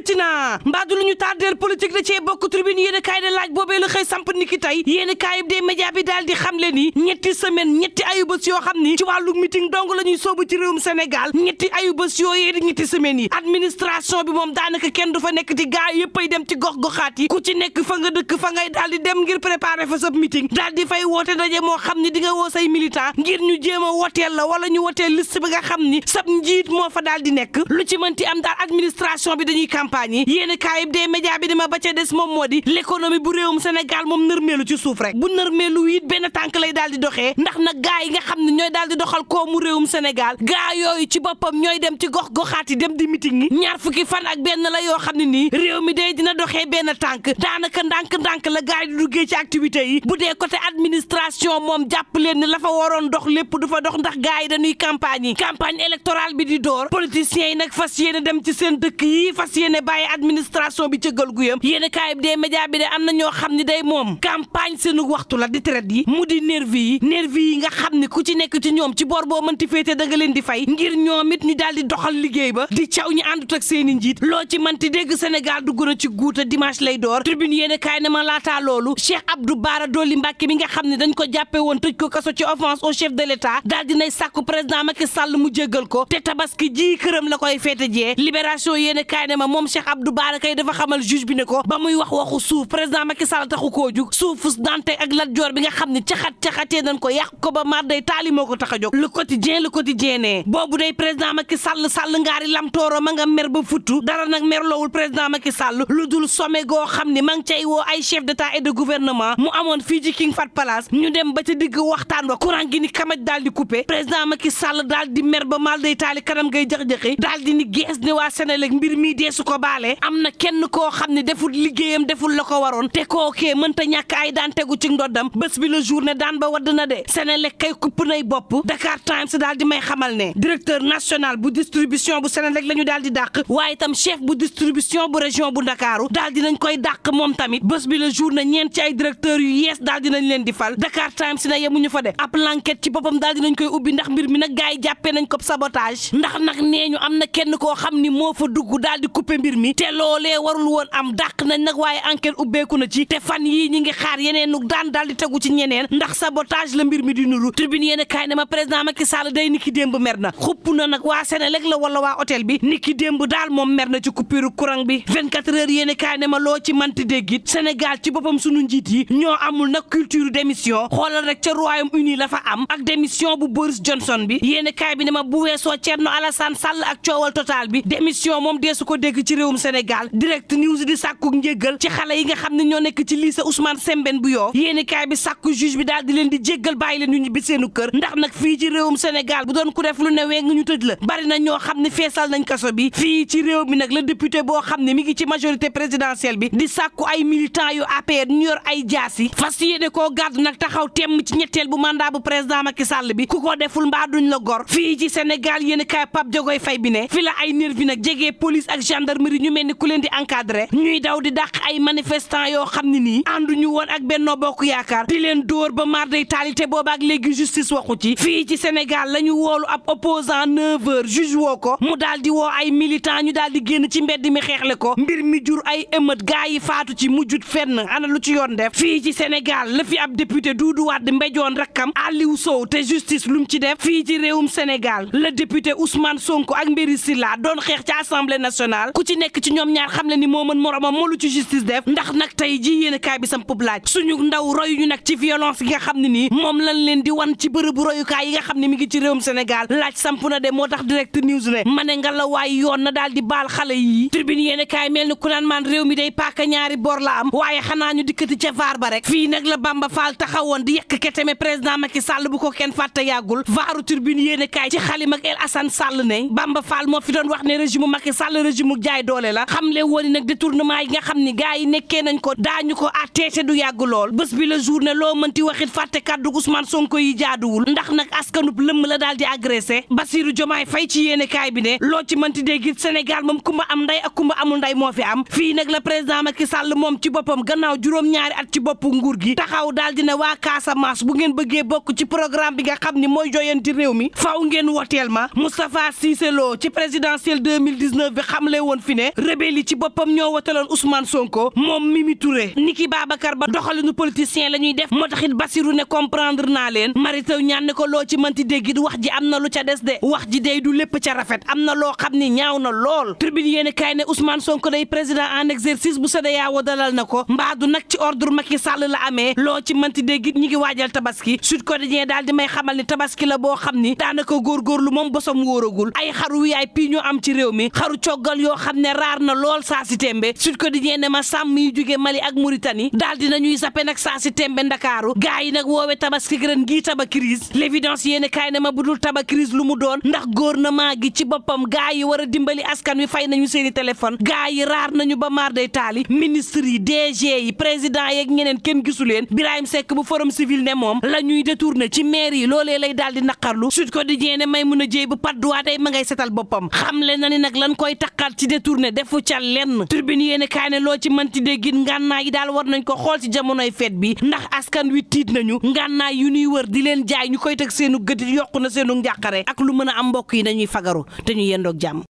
dikkati na mbaa du lu ñu tardeel politique da cee bokk tribune yéen a kaay de laaj boobee la xëy samp niki tey yéen a kaay des médias bi daal di xamle ni ñetti semaine ñetti ayubés yoo xam ni ci wàllu meeting dong la ñuy soobu ci réewum Sénégal ñetti ayubés yooyee di ñetti semaines yi administration bi moom daanaka kenn du fa nekk ci gaa yëpp ay dem ci gox-goxaat yi ku ci nekk fa nga dëkk fa ngay daal di dem ngir préparer fa sa meeting daal di fay woote ndaje moo xam ni di nga woo say militant ngir ñu jéem a woteel la wala ñu woteel liste bi nga xam ni sab njiit moo fa daal di nekk lu ci mënti am daal administration bi dañuy campagne yi yéen kaayib des médias bi dima ba ca des moom moo di l'économie bu réewum Sénégal moom nërmeelu ci suuf rek bu nërmeelu it benn tànk lay daal di doxee ndax nag gaa yi nga xam ne ñooy daal di doxal koomu réewum Sénégal gaa yooyu ci boppam ñooy dem ci gox-goxaat yi dem di meeting yi ñaar fukki fan ak benn la yoo xam ne nii réew mi day dina doxee benn tànk daanaka ndànk-ndànk la gaa yi di duggee ci activités yi bu dee côté administration moom jàpp leen ni la fa waroon dox lépp du fa dox ndax gaa yi dañuy campagne électorale bi di door politiciens yi nag fas yéene dem ci seen dëkk yi fas yéene bàyyi administration bi cëggal guyam yéen kaay bi des médias bi de am na ñoo xam ni day moom campagne seenu waxtu la di traite yi mu di nervi yi nga xam ni ku ci nekk ci ñoom ci boor boo mënti féete da nga leen di fay ngir ñoom it ñu daal di doxal liggéey ba di caw ñu àndut ak seeni njiit loo ci mënti dégg Sénégal dugg na ci guuta dimanche lay door tribune yéen kaay ne ma laataa loolu Cheikh Abdou Bara Dolly Mbacké mi nga xam ne dañ ko jàppe woon tëj ko kaso ci offense au chef de l'État daal dinay sàkku président Macky Sall mu jéggal ko te tabaski ji këram la koy feete jee libération yéene kaay ne ma moom Cheikh Abdou Bara kay dafa xamal juge bi ne ko ba muy wax waxu suuf président Macky Sall taxu koo jug suufus dante ak Lat Joor bi nga xam ne caxatee nañ ko yàq ko ba mar day taali moo ko tax a jóg le quotidien ne boobu day président Macky Sall ngaari lamtooro ma nga mer ba futtu dara nag mer loowul président Macky Sall lu dul sommet goo xam ne ma ngi cay woo ay chef d'état et de gouvernement mu amoon fii ci King Fahd Palace ñu dem ba ca digg waxtaan wa courant gi ni kamaj daal di coupé président Macky Sall daal di mer ba mal day taali kanam ngay jax-jaxi daal di ni gees ne waa Sénégal mbir mi deesu ko baale am na kenn koo xam ne deful liggéeyam deful la ko waroon te kookee mënta ñàkk ay daan tegu ci ndoddam bés bi la journée daan ba wadd na de Sénégal kay kupp nay bopp Dakar Times daal di may xamal ne directeur national bu distribution bu Sénégal la ñu daal di dàq waaye itam chef bu distribution bu région bu Ndakaaru daal di nañ koy dàq moom tamit bés bi la journée ñeent ci ay directeurs yu yees daal di nañ leen di fal Dakar Times na yemuñu fa de ab l'enquête ci boppam daal di nañ koy ubbi ndax mbir mi nag gars yi jàppee nañ ko sabotage ndax nag nee ñu am na kenn koo xam ni moo fa dugg daal di couper mbir mi te loolee warul woon am dàq nañ nag waaye enquête ubbeeku na ci te fan yii ñi ngi xaar yeneen nu daan daal di tegu ci ñeneen ndax sabotage la mbir mi di nuru tribune yéen kaay ne ma président Macky Sall day niki démb mer na xupp na nag waa Sénégal la wala waa hôtel bi niki démb daal moom mer na ci coupure courant bi 24 heures yéen kaay ne ma loo ci manti déggit Sénégal ci boppam sunu njiit yi ñoo amul nag culture démission xoolal rek ca Royaume-Uni la fa am ak démission bu Boris Johnson bi yéen kaay bi ne ma bu weesoo Thierno Alassane Sall ak coowal total bi démission moom deesu ko dégg ci réewum Sénégal direct news di sàkku njéggal ci xale yi nga xam ne ñoo nekk ci lycée Ousmane Sembène bu Yoff yéen kaay bi sàkku juge bi daal di leen di jéggal bàyyi leen ñu ñibbi seenu kër ndax nag fii ci réewum Sénégal bu doon ku def lu ne weng ñu tëj la bari na ñoo xam ne feesal nañ kaso bi fii ci réew mi nag la député boo xam ne mi ngi ci majorité présidentielle bi di sàkku ay militants yu APR ñu yor ay jaasi fas yéene koo gàddu nag taxaw temm ci ñetteel bu mandat bu président Macky Sall bi ku ko deful mbaa duñ la gor fii ci Sénégal yéen kaay Pape Diogoy Faye bi ne fi la ay nervi nag jegee police ak gendarmerie ñu mel ni ku leen di encadré ñuy daw di dàq ay manifestants yoo xam ne nii ànduñu woon ak Benno Bokk Yaakaar di leen dóor ba mar day talité boobaak léegi justice waxu ci fii ci Sénégal la ñu woolu ab opposant 9h juge woo ko mu daal di woo ay militants ñu daal di génn ci mbedd mi xeexle ko mbir mi jur ay émeute gaa yi faatu ci mujjut fenn ana lu ci yoon def fii ci Sénégal la fi ab député Doudou Wade mbéjoon rakkam Aliou Sow te justice lu mu ci def fii ci réewum Sénégal la député Ousmane Sonko ak Mbéri Sylla doon xeex ci assemblée nationale ku ci nekk ci ñoom ñaar xam le ni moo mën moromam moo lu ci justice def ndax nag tey ji yéen kaay bi sam pub laaj suñu ndaw royu ñu nag ci violence yi nga xam ne nii moom lañ leen di wan ci bërëbu royukaay yi nga xam ne mi ngi ci réewum Sénégal laaj samp na de moo tax direct news ne ma ne nga la waay yoon na daal di baal xale yi tribune yéen kaay mel ni ku naan maan réew mi day paaka ñaari bor la am waaye xanaa ñu dikkati ca vaar ba rek fii nag la Bamba Fall taxawoon di yekk keteme président Macky Sall bu ko kenn fàtte yàggul vaaru tribune yéen kaay ci xalim ak El Assane Sall ne Bamba Fall moo fi doon wax ne régime Macky Sall régime jaay doole la xam le woon nag détournement yi nga xam ni gars yi nekkee nañ ko daañu ko atteete du yàgg lool bés bi la journée loo mënti waxit fàtte kaddu Ousmane Sonko yi jaaduwul ndax nag askanub lëmm la daal di agressé Bassirou Diomaye Faye ci yéene kaay bi ne loo ci mënti dégg Sénégal moom kumba am nday ak kumba amul nday moo fi am fii nag la président Macky Sall moom ci boppam gannaaw juróom-ñaari at ci boppu nguur gi taxaw daal di ne waa Casamance bu ngeen bëggee bokk ci programme bi nga xam ni mooy joyanti réew mi faaw ngeen woteel ma Moustapha Cissé Lo ci présidentielle 2019 bi xamle woon fi fi ne rebelle yi ci boppam ñoo wataloon Ousmane Sonko moom Mimi Touré niki Babacar Ba doxalinu politicien la ñuy def moo taxit Bassirou ne comprendre naa leen Mary Teuw Niane ne ko loo ci mënti déggit wax ji am na lu ca des de wax ji day du lépp ca rafet am na loo xam ni ñaaw na lool tribune yéene kaay ne Ousmane Sonko day président en exercice bu CEDEAO dalal na ko mbaadu nag ci ordre Macky Sall la amee loo ci mënti déggit ñi ngi waajal tabaski Sud Quotidien daal di may xamal ni tabaski la boo xam ni daanaka góorgóorlu moom bosom wóoragul ay xaru VIP ñoo am ci réew mi xaru coggal yoo xam ne raar na lool saa si tembe Sud Quotidien ne ma sàmm yi jóge Mali ak Mauritanie daal di nañuy sappe nag saa si tembe Ndakaaru gaa yi nag woowe tabaski ren gii taba crise l'évidence yéene kaay ne ma budul taba crise lu mu doon ndax gouvernement gi ci boppam gaa yi war a dimbali askan wi fay nañu seeni téléphone gaa yi raar nañu ba maar day taali ministre yi DG yi président yeeg ñeneen kenn gisu leen Birahim Seck bu forum civil ne moom la ñuy détourné ci maire yi loolee lay daal di naqarlu Sud Quotidien ne may mun a jéy bu padduwaa tey ma ngay setal boppam xamle na ni nag lan koy taqal ci détourné defu ca lenn tribune yéene kaay ne loo ci mënti déggit ngànnaay yi daal war nañ ko xool ci jamonoy fête bi ndax askan wi tiit nañu ngànnaay yu ñuy wër di leen jaay ñu koy teg seenu gëtit yokku na seenu njàqare ak lu mën a am mbokk yi nañuy fagaru te ñu yendoog jàmm